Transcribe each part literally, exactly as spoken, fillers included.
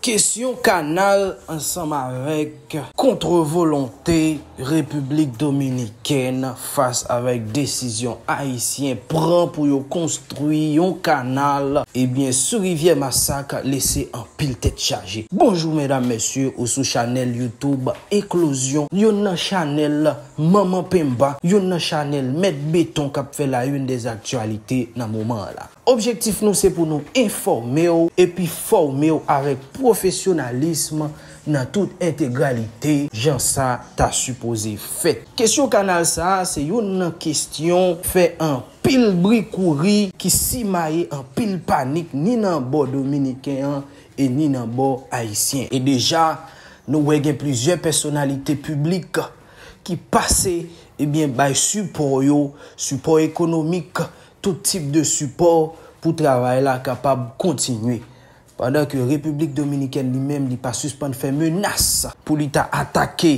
Kesyon kanal ansanm avèk kont volonte Repiblik Dominikèn fas avèk desizyon Ayisyen pran pou yo konstwi yon kanal, ebyen, sou rivyè Masak, lese anpil tèt chaje. Bonjou, medam, mesye, ou sou chanèl YouTube Eklozyon, youn nan chanèl Manman Penba, youn nan chanèl Mèt Beton k ap fè la une des actualités nan moman an la. Objektif nou se pou nou enfòme w epi fòme w avèk pwofesyonalism nan tout entegralite, jan sa ta sipoze fèt. Kesyon kanal sa a se youn nan kesyon fè anpil bri kouri ki simaye anpil panik ni nan bò dominiken an e ni nan bò ayisyen. E deja, nou wè gen plizyè pèsonalite piblik ki pase, ebyen, bay sipò yo, sipò ekonomik, tout tip de sipò pou travay la kapab kontinye. Pandan ke Repiblik Dominikèn li menm, li pa sispann fè menas pou li ta atake,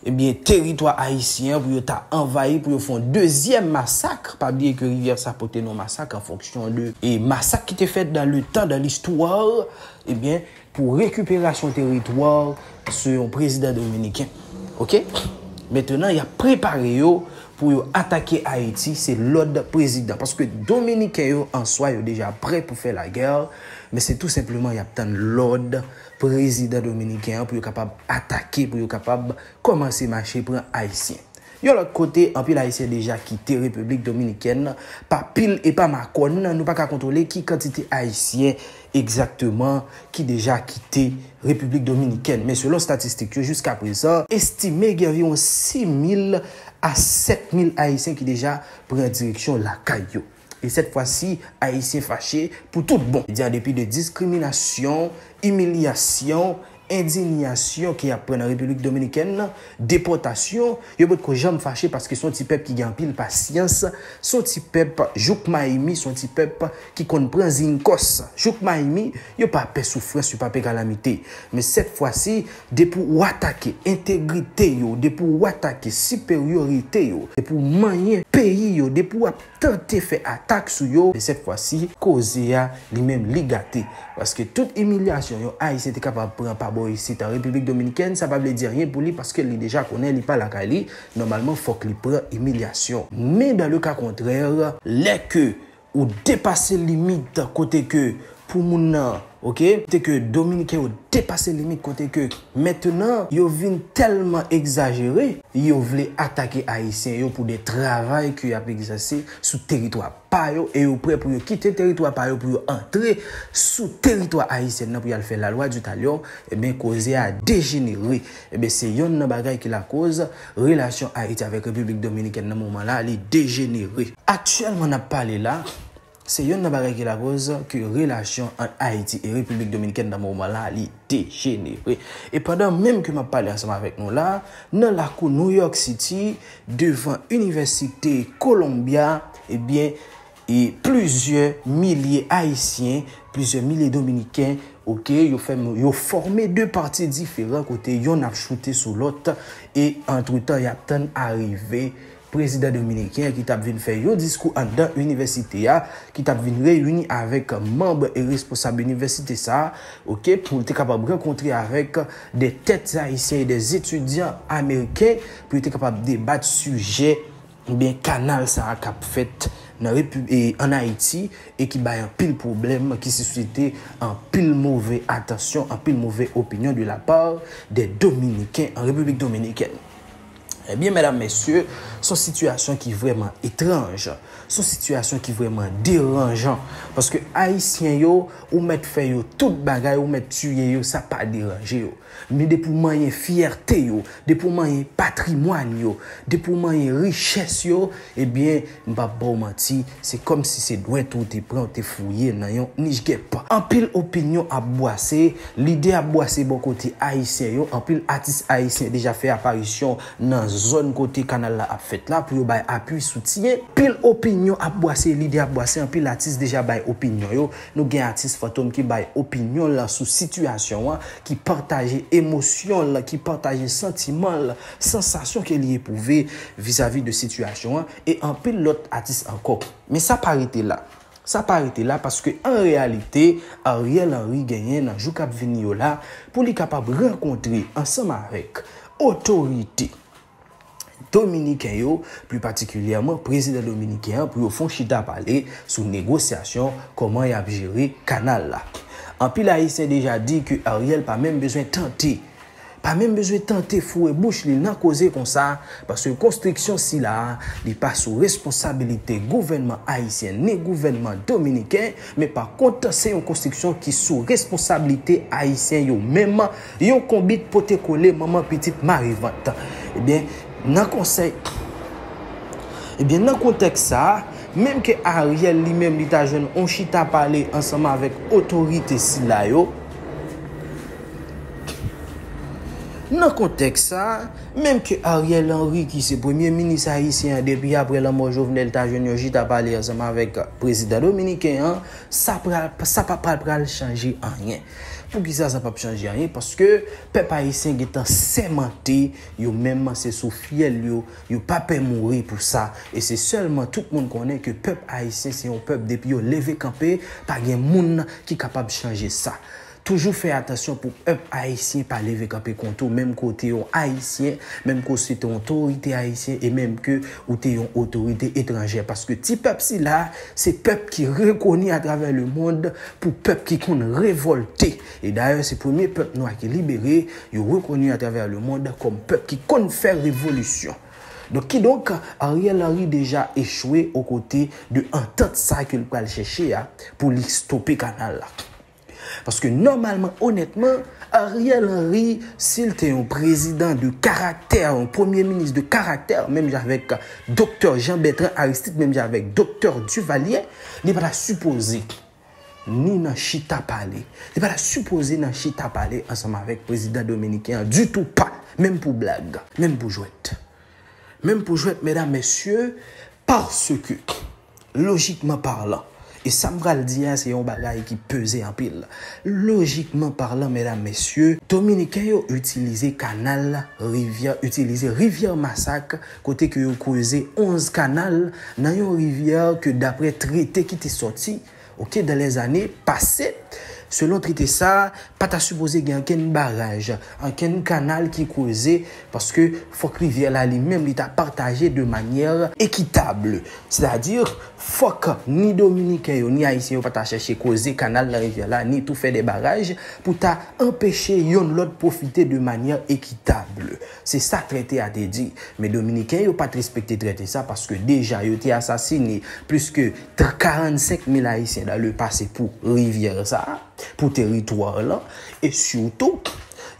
ebyen, teritwa ayisyen an, pou yo ta anvayi, pou yo fè yon dezyèm masak. Pa bliye ke rivyè sa pote non masak an fonksyon de, e masak ki te fèt dans le temps, dans l'histoire, ebyen, pou rekiperasyon teritwa sou yon prezidan dominiken. Oke? Mentenan, y ap prepare yo pou yo atake Ayiti, se lòd prezidan. Paske dominiken yo, an swa, yo deja prè pou fè lagè, men se tou senpleman y ap tann lòd prezidan dominiken an pou yo kapab atake, pou yo kapab kòmanse mache pran ayisyen. Yon lòt kote, anpil ayisyen deja kite Repiblik Dominikèn, pa pil e pa makòn, nou pa ka kontwole ki kantite ayisyen egzakteman ki deja kite Repiblik Dominikèn. Men selon statistik yo, jiska prezan, estime gen anviwon sis mil a sèt mil ayisyen ki deja pran direksyon lakay yo. E sèt fwa si, ayisyen fache pou tout bon. Di an depi de diskriminasyon, imilyasyon, endiyasyon ke y ap pran nan Repiblik Dominikèn nan, depòtasyon, yo potko janm fache paske se yon ti pèp ki gen anpil pasyans, se yon ti pèp jouk mayimi, se yon ti pèp ki konn pran zinkòs. Jouk mayimi, yo pa pè soufrans, yo pa pè kalamite. Men sèt fwa si, depi w atake entegrite yo, depi w atake siperyorite yo, depi w manyen peyi yo, depi w ap tante fè atak sou yo, men sèt fwa si, koze a, li menm, li gate. Paske tout imilyasyon yon Ayisyen te kapab pran pa bò isit an Repiblik Dominikèn, sa pa vle di anyen pou li, paske li deja konnen li pa lakay li, nòmalman, fòk li pran imilyasyon. Men dans le cas contraire, lè ke ou depase limit kote ke pou moun nan, oke, kote ke Dominiken yo depase limit kote ke mentenan yo vin tèlman egzajere, yo vle atake Ayisyen yo pou de travay ke y ap egzèse sou teritwa pa yo, e yo prè pou yo kite teritwa pa yo pou yo antre sou teritwa ayisyen nan pou y al fè la loi du talion, ebyen, koze a dejenere. Ebyen, se yonn nan bagay ki lakoz relasyon Ayiti avèk Repiblik Dominikèn nan moman la, li dejenere. Aktyèlman, n ap pale la, se yonn nan bagay ki lakoz ke relasyon ant Ayiti e Repiblik Dominikèn nan moman la, li dejenere. E pandan menm ke m ap pale ansanm avèk nou la, nan lakou New York City, devan Inivèsite Columbia, ebyen, e plizyè milye Ayisyen, plizyè milye Dominiken, oke, yo fè, yo fòme de pati diferan kote yonn ap choute sou lòt, e antretan, y ap tann arive prezidan dominiken ki t ap vin fè yon diskou anndan inivèsite a, ki t ap vin reyini avèk manm e responsab inivèsite sa a, oke, pou l te kapab rankontre avèk de tèt ayisyen e de etidyan ameriken, pou yo te kapab debat sijè, ebyen, kanal sa a k ap fèt nan Repi-, e, ann Ayiti, e ki bay anpil pwoblèm, ki sisite anpil move atansyon, anpil move opinyon de la part des Dominicains en République Dominicaine. Ebyen, medam, mesye, se yon sitiyasyon ki vrèman etranj. Se yon sitiyasyon ki vrèman deranjan. Paske Ayisyen yo, ou mèt fè yo tout bagay, ou mèt tiye yo, sa pa deranje yo. Men depi w manyen fyète yo, depi w manyen patrimwàn yo, depi w manyen richès yo, ebyen, m p ap ba w manti, se kòmsi se dwèt ou te pran, ou te fouye nan yon nich gèp. Anpil opinyon ap bwase, lide ap bwase bò kote ayisyen yo, anpil atis ayisyen deja fè aparisyon nan zòn kote kanal la ap fèt la pou yo bay apui, soutyen. Pil opinyon ap bwase, lide ap bwase, anpil atis deja bay opinyon yo. Nou gen atis Fantom ki bay opinyon l sou sitiyasyon an, ki pataje emosyon l, ki pataje santiman l, sansasyon ke li epwouve vizavi de sitiyasyon an, e anpil lòt atis ankò. Men sa pa rete la. Sa pa rete la paske an reyalite, Ariel Henry genyen nan jou k ap vini yo la pou li kapab rankontre ansanm avèk otorite dominiken yo, pli patikilyèman prezidan dominiken an, pou yo fè yon chita pale sou negosyasyon kòman y ap jere kanal la. Anpil Ayisyen deja di ke Ariel pa menm bezwen tante, pa menm bezwen tante foure bouch li nan koze konsa, paske konstriksyon sila a, li pa sou responsabilite gouvènman ayisyen ni gouvènman dominiken, men pa kont, se yon konstriksyon ki sou responsabilite ayisyen yo menm, yon konbit pote kole manman pitit mare vant. Ebyen, nan konsèy, ebyen, nan kontèks sa a, menm ke Ariel li menm li ta jwenn yon chita pale ansanm avèk otorite sila yo, nan kontèks sa a, menm ke Ariel Henry, ki se premye minis ayisyen an depi apre lanmò Jovenel, ta jwenn yon chita pale ansanm avèk prezidan dominiken an, sa pral, sa pa pral, pral chanje anyen. Poukisa sa p ap chanje anyen? Paske pèp ayisyen gentan sèmante, yo menm se sou fyèl yo, yo pa pè mouri pou sa. E se sèlman tout moun konnen ke pèp ayisyen se yon pèp, depi yo leve kanpe, pa gen moun ki kapab chanje sa. Toujou fè atansyon pou pèp ayisyen pa leve kanpe kont ou, menm ke w te yon ayisyen, menm ke w se te yon otorite ayisyen, e menm ke ou te yon otorite etranjè. Paske ti pèp sila, se pèp ki rekoni atravè lemonn pou pèp ki konn revòlte. E dayè, se premye pèp nwa ki libere, yo rekoni atravè lemonn kòm pèp ki konn fè revolisyon. Donk, kidonk, Ariel Henry deja echwe o kote de antant sa ke l pral chèche a pou li stope kanal la. Paske nòmalman, onètman, Ariel Henry, si l te yon prezidan de karaktè, yon premye minis de karaktè, menm jan avèk Doktè Jean Bertrand Aristide, menm jan avèk Doktè Duvalier, li pa ta sipoze ni nan chita pale. Li pa ta sipoze nan chita pale ansanm avèk prezidan dominiken an ditou pa, menm pou blag, menm pou jwèt. Menm pou jwèt, medam, mesye, paske, lojikman palan, e sa m pral di a, se yon bagay ki peze anpil. Lojikman palan, medam, mesye, dominiken yo itilize kanal rivyè, itilize rivyè Masak, kote ke yo kreze onz kanal nan yon rivyè ke, daprè trete ki te sòti, oke, dans les années passées, selon trete sa, pa ta sipoze gen ankenn baraj, ankenn kanal ki kreze, paske fòk rivyè la li menm li ta pataje de manyè ekitab. Sètadi, fòk ni dominiken yo, ni ayisyen yo pa ta chèche kreze kanal nan rivyè la, ni tou fè de baraj pou ta anpeche yonn lòt pwofite de manyè ekitab. Se sa trete a te di. Men dominiken yo pa t respekte trete sa, paske deja yo te asasine plis ke karannsenk mil ayisyen dans le passé pou rivyè sa a, pou teritwa lan, e sitou,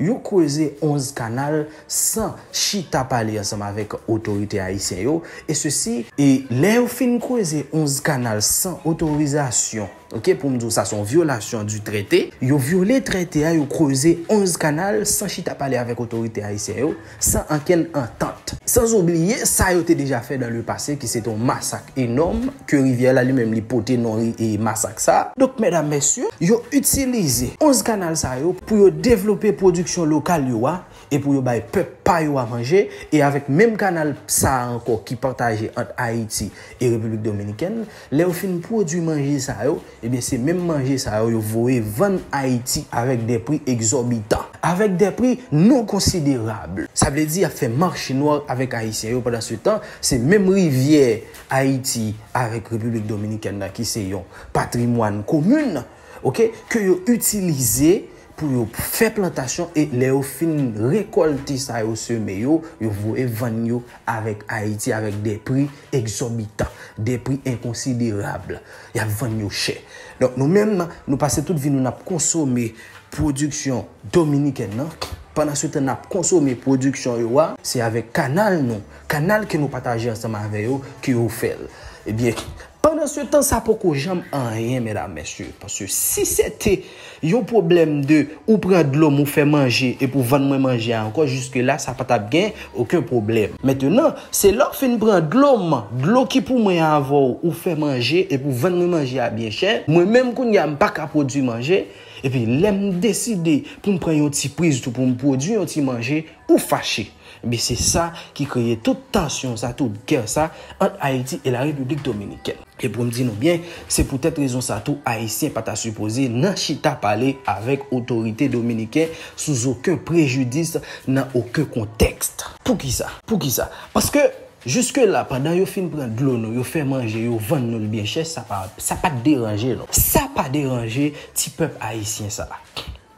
yo kreze onz kanal san chita pale ansanm avèk otorite ayisyen yo, e sesi, e lè yo fin kreze onz kanal san otorizasyon, oke, pou m di w sa se yon vyolasyon di trete, yo vyole trete a, yo kreze onz kanal san chita pale avèk otorite ayisyen yo, san ankenn antant. Sanzobliye sa yo te deja fè dans le passé, ki se te yon masak enòm, ke rivyè la li menm li pote non ri-, e masak sa. Donk, medam, mesye, yo itilize onz kanal sa yo pou yo devlope pwodiksyon lokal yo a, e pou yo bay pèp pa yo a manje, e avèk menm kanal sa a ankò ki pataje ant Ayiti e Repiblik Dominikèn, lè yo fin pwodui manje sa yo, ebyen, se menm manje sa yo, yo voye vann Ayiti avèk de pri egzòbitan, avèk de pri non konsiderab. Sa vle di, y ap fè mache nwa avèk Ayisyen yo. Pandan se tan, se menm rivyè Ayiti avèk Repiblik Dominikèn nan ki se yon patrimwàn komin, oke, ke yo itilize pou yo fè plantasyon, e lè yo fin rekòlte sa yo seme yo, yo voye vann yo avèk Ayiti avèk de pri egzòbitan, de pri enkonsiderab. Y ap vann yo chè. Donk, nou menm, nou pase tout vi nou n ap konsome pwodiksyon dominikèn nan. Pandan se tan n ap konsome pwodiksyon yo a, se avèk kanal nou, kanal ke nou pataje ansanm avè yo, ke yo fè l. Ebyen, pandan se tan, sa poko janm anyen, medam, mesye. Paske si se te yon pwoblèm de ou pran dlo m, ou fè manje, epi ou vann mwen manje a ankò, jiske la, sa pa t ap gen okenn pwoblèm. Mentenan, se lè w fin pran dlo m, dlo ki pou mwen avè w, ou fè manje, epi ou vann mwen manje a byen chè, mwen menm kounye a, m pa ka pwodui manje, epi lè m deside pou m pran yon ti priz tou pou m pwodui yon ti manje, ou fache. Ebyen, se sa ki kreye tout tansyon sa, tout gè sa ant Ayiti e Larepiblik Dominikèn. E pou m di nou byen, se poutèt rezon sa tou Ayisyen pa ta sipoze nan chita pale avèk otorite dominiken sou okenn prejidis, nan okenn kontèks. Poukisa? Poukisa? Paske jiske la, pandan yo fin pran dlo nou, yo fè manje, yo vann nou l byen chè, sa pa, sa pa t deranje nou. Sa pa deranje ti pèp ayisyen sa.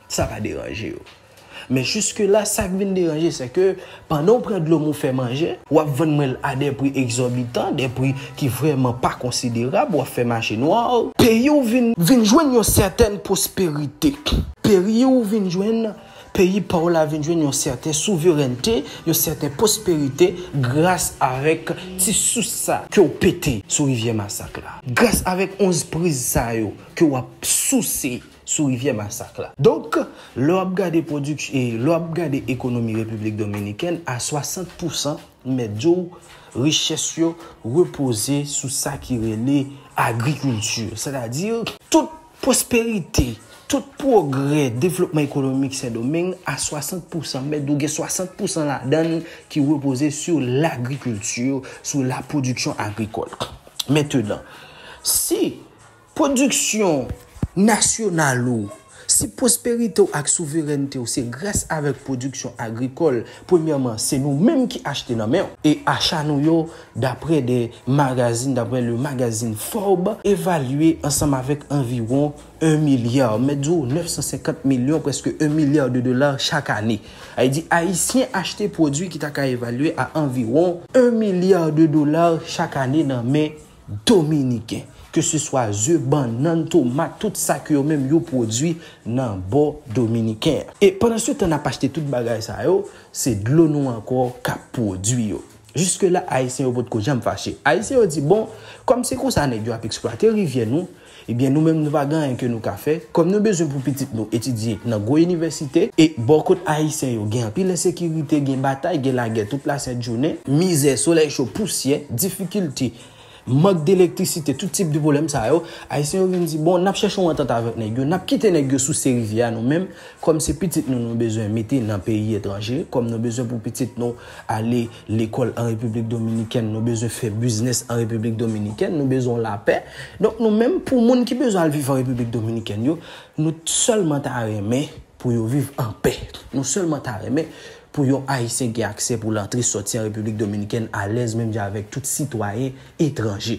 Sa pa deranje yo. Men jiske la, sa k vin deranje, se ke pandan w pran dlo m ou fè manje, w ap vann mwen l a de pri egzòbitan, de pri ki vrèman pa konsiderab, w ap fè mache nwa. Peyi w vin, vin jwenn yon sètèn pwosperite. Peyi w vin jwenn, peyi pa w la vin jwenn yon sèten souverènte, yon sèten pwosperite gras avèk ti sous sa ke w pete sou rivyè Masak la. Gras avèk onz priz sa yo ke w ap souse sou rivyè Masak la. Donk, lè w ap gade pwodiksyon, lè w ap gade ekonomi Repiblik Dominikèn, a swasant pousan, m mèt di w, richès yo repoze sou sa ki rele agrikilti. Sètadi, tout pwosperite, tout pwogrè, devlopman ekonomik Sendomeng, a swasant pousan, m mèt di w gen swasant pousan ladan l ki repoze sou lagrikilti, sou la pwodiksyon agrikòl. Mentenan, si pwodiksyon nasyonal ou, si pwosperite w ak souverènte w se gras avèk pwodiksyon agrikòl, premyèman, se nou menm ki achte nan men w. E acha nou yo, daprè de magazin, daprè le magazin Forbes, evalye ansanm avèk anviwon en milya, m mèt di w nèf san senkant milyon, prèske en milya de dola chak ane. Sa vle di, Ayisyen achte pwodui ki ta ka evalye a anviwon en milya de dola chak ane nan men Dominiken, ke se swa ze, bannann, tomat, tout sa ke yo menm yo pwodui nan bò dominiken an. E pandan se tan n ap achte tout bagay sa yo, se dlo nou ankò k ap pwodui yo. Jiske la, Ayisyen yo potko janm fache. Ayisyen yo di, bon, kòm se konsa nèg yo ap eksplwate rivyè nou, ebyen nou menm nou pa gen anyen ke nou ka fè. Kòm nou bezwen pou pitit nou etidye nan gwo inivèsite, e bò kot Ayisyen yo gen anpil ensekirite, gen batay, gen lagè tout lasent jounen, mizè, solèy cho, pousyè, difikilte, mank de elektrisite, tout tip de pwoblèm sa yo, Ayisyen yo vin di, bon, n ap chèche yon antant avèk nèg yo, n ap kite nèg yo souse rivyè a nou menm, kòm se pitit nou nou bezwen mete nan peyi etranje, kòm nou bezwen pou pitit nou ale lekòl an Repiblik Dominikèn, nou bezwen fè biznis an Repiblik Dominikèn, nou bezwen lapè. Donk nou menm, pou moun ki bezwen al viv an Repiblik Dominikèn yo, nou sèlman ta renmen pou yo viv anpè. Nou sèlman ta renmen pou yon Ayisyen gen aksè pou l antre sòti an Repiblik Dominikèn alèz menm jan avèk tout sitwayen etranje.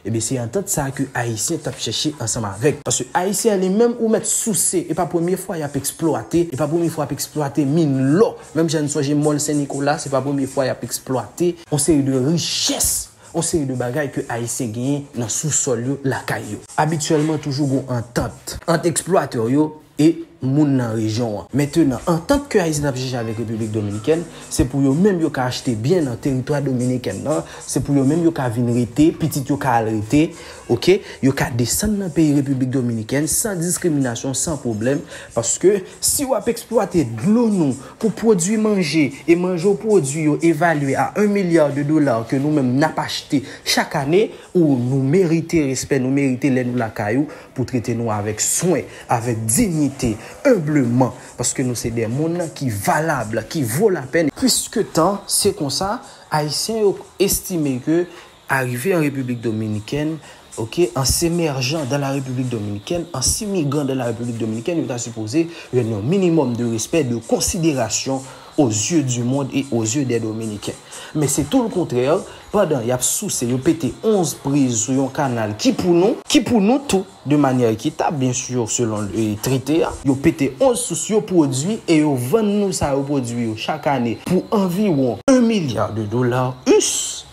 Ebyen, se antant sa a ke Ayisyen t ap chèche ansanm avèk. Paske Ayisyen an li menm, ou mèt souse, e pa premye fwa y ap eksplwate, e pa premye fwa y ap eksplwate min lò. Menm jan n sonje Mòl Sen Nikola, se pa premye fwa y ap eksplwate yon seri de richès, yon seri de bagay ke Ayisyen genyen nan sousòl yo, lakay yo. Abityèlman, toujou gon antant ant eksplwatè yo e moun nan rejyon an. Mentenan, antant ke Ayisyen ap chèche avèk Repiblik Dominikèn, se pou yo menm yo ka achte byen nan teritwa dominiken nan, se pou yo menm yo ka vin rete, pitit yo ka al rete, oke? Yo ka desann nan peyi Repiblik Dominikèn san diskriminasyon, san pwoblèm, paske si w ap eksplwate dlo nou pou pwodui manje, e manje w pwodui yo evalye a en milya de dola ke nou menm n ap achte chak ane, ou nou merite respè, nou merite lè nou lakay ou, pou trete nou avèk swen, avèk diyite, enbleman, paske nou se de moun ki valab, ki vo lapèn. Piske tan se konsa, Ayisyen yo estime ke arive an Repiblik Dominikèn, oke, en s'émergeant dans la République Dominicaine, en s'immigrant dans la République Dominicaine, yo ta sipoze jwenn yon minimòm de respè, de konsiderasyon aux yeux du monde et aux yeux des Dominicains. Men se tou le kontrè, pandan y ap souse, yo pete onz priz sou yon kanal ki pou nou, ki pou nou tou, de manyè ekitab, byen si, selon, e, trete a. Yo pete onz sous, yo pwodui e yo vann nou sa yo pwodui yo chak ane pou anviwon en milya de dola U S.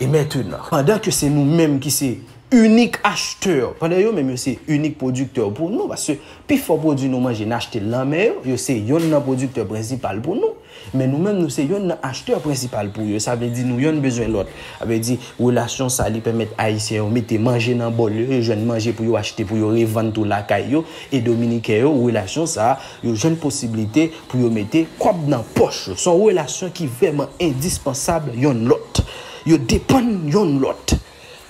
E mentenan, pandan ke se nou menm ki se inik achtè, pandan yo menm yo se inik pwodiktè pou nou, paske pifò pwodui nou manje n achte l nan men yo, yo se yonn nan pwodiktè prensipal pou nou. Men nou menm, nou se yonn nan achtè prensipal pou yo. Sa vle di nou yonn bezwen lòt. Sa vle di, relasyon sa li pèmèt Ayisyen yo mete manje nan bòl yo, yo jwenn manje pou yo achte, pou yo revann tou lakay yo. E Dominiken yo, relasyon sa, yo jwenn posiblite pou yo mete kòb nan pòch yo. Se yon relasyon ki vrèman endispansab yonn lòt. Yo depann yonn lòt.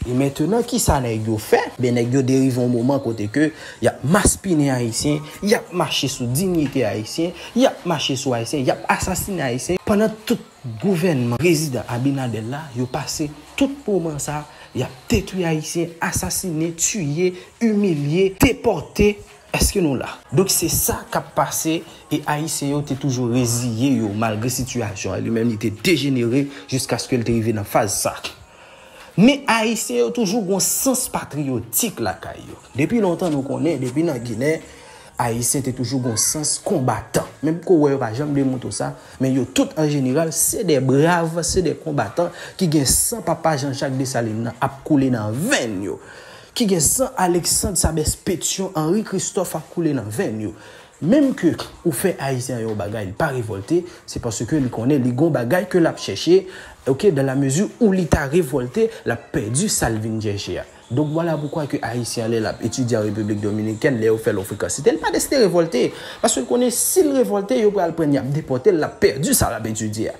E mentenan, kisa nèg yo fè? Ben, nèg yo derive yon moman kote ke y ap maspinen Ayisyen, y ap mache sou diyite Ayisyen, y ap mache sou Ayisyen, y ap asasinen Ayisyen, pandan tout gouvènman prezidan Abinader la, yo pase tout moman sa, Y ap detwi Ayisyen, asasine, tiye, imilye, depòte. Èske nou la? Donk, se sa k ap pase, e Ayisyen yo te toujou reziye yo malgre sitiyasyon an. Li menm, li te dejenere jiskaske l te rive nan faz sa. Men Ayisyen yo toujou gon sans patriyotik lakay yo. Depi lontan, nou konnen, depi nan Ginen, Ayisyen te toujou gon sans konbatan. Menm ke w wè yo pa janm demontre w sa, men yo tout an jeneral, se de brav, se de konbatan ki gen san papa Jean Jacques Dessalines nan ap koule nan venn yo, ki gen san Alexandre Sabès Pétion, Henri Christophe ap koule nan venn yo. Menm ke ou fè Ayisyen an yon bagay, li pa revòlte, se paske li konnen li gon bagay ke l ap chèche, ok, dans la mesure où li ta revòlte, l ap pèdi sa l vin chèche a. Donk, vwala poukwa ke Ayisyen an, lè l ap etidye an Repiblik Dominikèn, lè yo fè l yon frekansite, l pa deside revòlte. Paske l konnen si l revòlte, yo pral pran l, y ap depòte l, l ap pèdi sa l ap etidye a.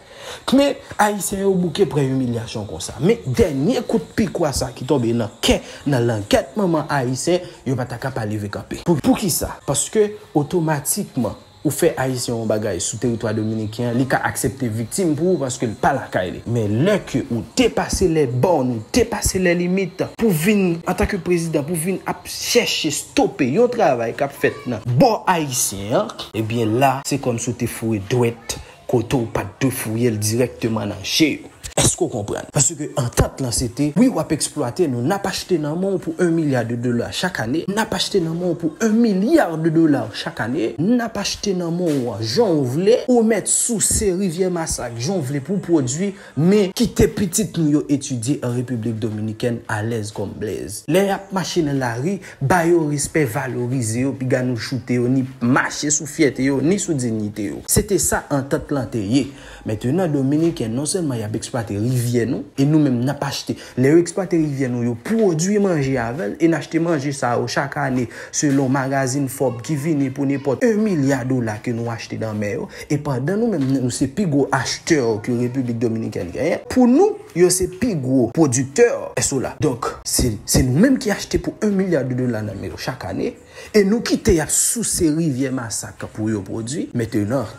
Men, Ayisyen yo bouke pran imilyasyon konsa. Men, dènye kout pikwa sa ki tonbe nan kè, nan langèt manman Ayisyen, yo pa ta ka pa leve kanpe. Pou, poukisa? Paske, otomatikman, ou fè Ayisyen yon bagay sou teritwa dominiken an, li ka aksepte viktim pou ou paske l pa lakay li. Men lè ke ou depase lè bòn, ou depase lè limit pou vin, antanke prezidan, pou vin ap chèche stope yon travay k ap fèt nan bò ayisyen an, ebyen la, se kòmsi w te foure dwèt kote w pa t dwe foure l dirèkteman nan je yo. Èske w konprann? Paske antant lan se te, wi, w ap eksplwate nou, n ap achte nan men w pou un milliard de dola chak ane, n ap achte nan men w pou un milliard de dola chak ane, n ap achte nan men w jan w vle, ou mèt souse rivyè Masak jan w vle pou w pwodui, men kite pitit nou yo etidye an Repiblik Dominikèn alèz kòm blèz. Lè y ap mache nan lari, ba yo respè, valorize yo, piga nou choute yo, ni mache sou fyète yo, ni sou diyite yo. Se te sa antant lan te ye. Mentenan, Dominiken, non sèlman y ap eksplwate rivyè nou, e nou menm n ap achte. Lè yo eksplwate rivyè nou, yo pwodui manje avè l, e n achte manje sa yo chak ane, selon magazin Forbes ki vini pou nenpòt un milya dola ke nou achte nan men yo. E pandan nou menm, nou se pi gwo achtè ke Repiblik Dominikèn genyen, pou nou, yo se pi gwo pwodiktè, èske w la? Donk, se, se nou menm ki achte pou un milya de dola nan men yo chak ane, e nou kite y ap souse rivyè Masak pou yo pwodui. Mentenan,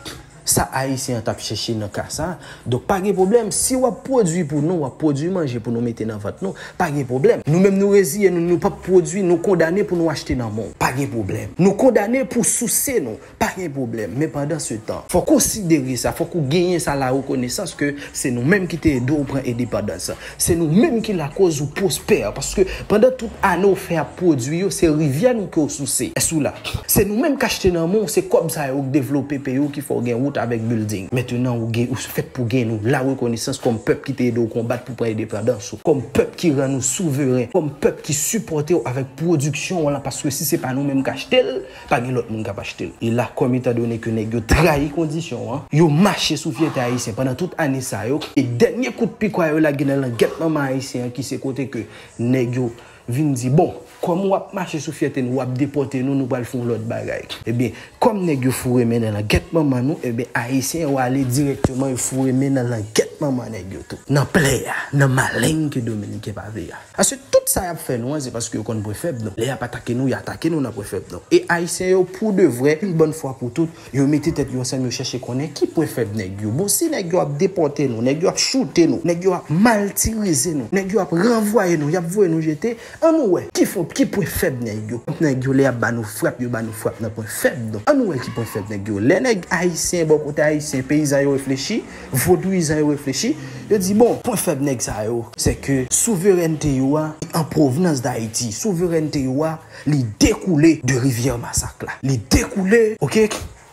sa Ayisyen an t ap chèche nan ka sa. Donk, pa gen pwoblèm. Si w ap pwodui pou nou, w ap pwodui manje pou nou mete nan vant nou, pa gen pwoblèm. Nou menm, nou reziye nou, nou p ap pwodui, nou kondane pou nou achte nan men w. Pa gen pwoblèm. Nou kondane pou souse nou. Pa gen pwoblèm, men pandan se tan, fòk ou konsidere sa, fòk ou genyen sa la rekonesans ke se nou menm ki te ede w pran endepandans. Se nou menm ki lakoz ou pwospè, paske pandan tout ane w fè ap pwodui yo, se rivyè nou ke w souse. Èske w la? Se nou menm k achte nan men w, se kòb sa yo k devlope peyi w, ki fè w gen wout avèk bilding. Mentenan, ou gen, ou fèt pou gen nou la rekonesans kòm pèp ki te ede w konbat pou pran endepandans ou, kòm pèp ki rann ou souveren, kòm pèp ki sipòte w avèk pwodiksyon w la, paske si se pa nou menm k achte l, pa gen lòt moun k ap achte l. E la, kòm etandone ke nèg yo trayi kondisyon an, yo mache sou fyète ayisyen pandan tout ane sa yo, e dènye kout pikwa yo lage nan langèt manman ayisyen an, ki se kote ke nèg yo vin di, bon, kòm w ap mache sou fyète nou, w ap depòte nou, nou pral fè yon lòt bagay. Ebyen, kòm nèg yo foure men nan langèt manman nou, ebyen, ayisyen yo ale dirèkteman, yo foure men nan langèt manman nèg yo tou. Nan plè a, nan maleng ke Dominiken pa vle a. Paske tout sa y ap fè nou an, se paske yo konn pwen fèb nou. Lè y ap atake nou, y atake nou nan pwen fèb nou. E Ayisyen yo, pou de vrè, yon bòn fwa pou tout, yo mete tèt yo ansanm, yo chèche konnen ki pwen fèb nèg yo. Bon, si nèg yo ap depòte nou, nèg yo ap choute nou, nèg yo ap matirize nou, nèg yo ap ranvwaye nou, y ap voye nou jete, ann nou wè ki fon, ki pwen fèb nèg yo. Nèg yo, lè y ap ba nou frap, yo ba nou frap nan pwen fèb nou. Ann nou wè ki pwen fèb nèg yo. Lè nèg ayisyen, bò kote ayisyen, peyizan yo reflechi, vodouyizan yo reflechi, yo di, bon, pwen fèb nèg sa yo, se ke souverènte yo a, li an pwovnans d Ayiti. Souverènte yo a, li dekoule de rivyè Masak la. Li dekoule, oke,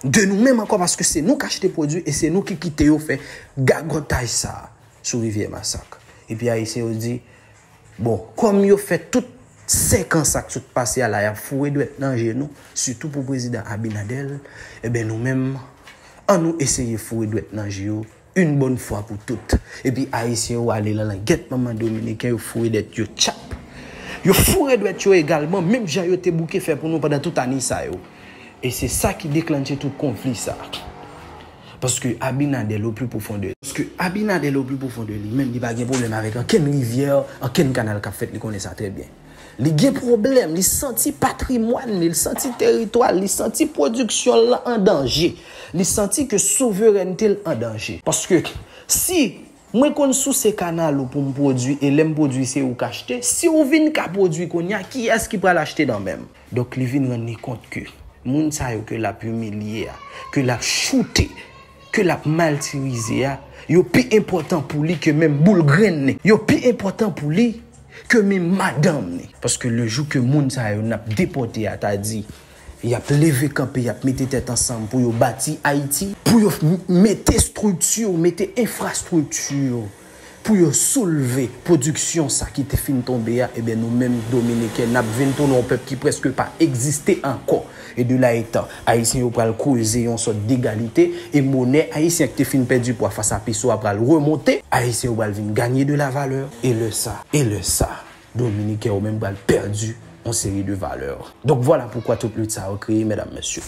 de nou menm ankò, paske se nou k achte pwodui e se nou ki kite yo fè gagotaj sa a sou rivyè Masak. Epi ayisyen yo di, bon, kòm yo fè tout senk an sa k sot pase a la, y ap foure dwèt nan je nou, sitou pou prezidan Abinader, ebyen nou menm, ann nou eseye foure dwèt nan je yo, yon bòn fwa pou tout. Epi ayisyen yo ale nan langèt manman dominiken, yo foure dwèt yo tchap. Yo foure dwèt yo egalman, menm jan yo te bouke fè pou nou pandan tout ane sa yo. E se sa ki deklanche tout konfli sa. Paske Abinader, le plus profond de, paske Abinader, le plus profond de li menm, li pa gen pwoblèm avèk ankenn rivyè, ankenn kanal k ap fèt, li konnen sa trè byen. Li gen pwoblèm, li santi patrimwàn li, li santi teritwa l, li santi pwodiksyon l an danje. Li santi ke souverènte l an danje. Paske si Mwen konn souse kanal ou pou m pwodui, e lè m pwodui se ou k achte. Si ou vin ka pwodui kounye a, kiyès ki pral achte nan men m? Donk, li vin rann li kont ke moun sa yo ke l ap imilye a, ke l ap choute, ke l ap matirize a, yo pi enpòtan pou li ke menm boul grenn li. Yo pi enpòtan pou li ke menm madanm li. Paske le jou ke moun sa yo n ap depòte a ta di, y ap leve kanpe, y ap mete tèt ansanm pou yo bati Ayiti, pou yo m- mete estrikti, mete enfrastrikti, pou yo soulve pwodiksyon sa ki te fin tonbe a, ebyen nou menm Dominiken, n ap vin tounen yon pèp ki prèske pa egziste ankò. E de la etan, Ayisyen yo pral kreze yon sòt degalite, e monè ayisyen ki te fin pèdi pwa fas a peso a pral remonte, Ayisyen yo pral vin ganye de la valè, e lè sa, e lè sa, Dominiken yo menm pral pèdi yon seri de valè. Donk, vwala poukwa tout lit sa yo kreye, medam, mesye.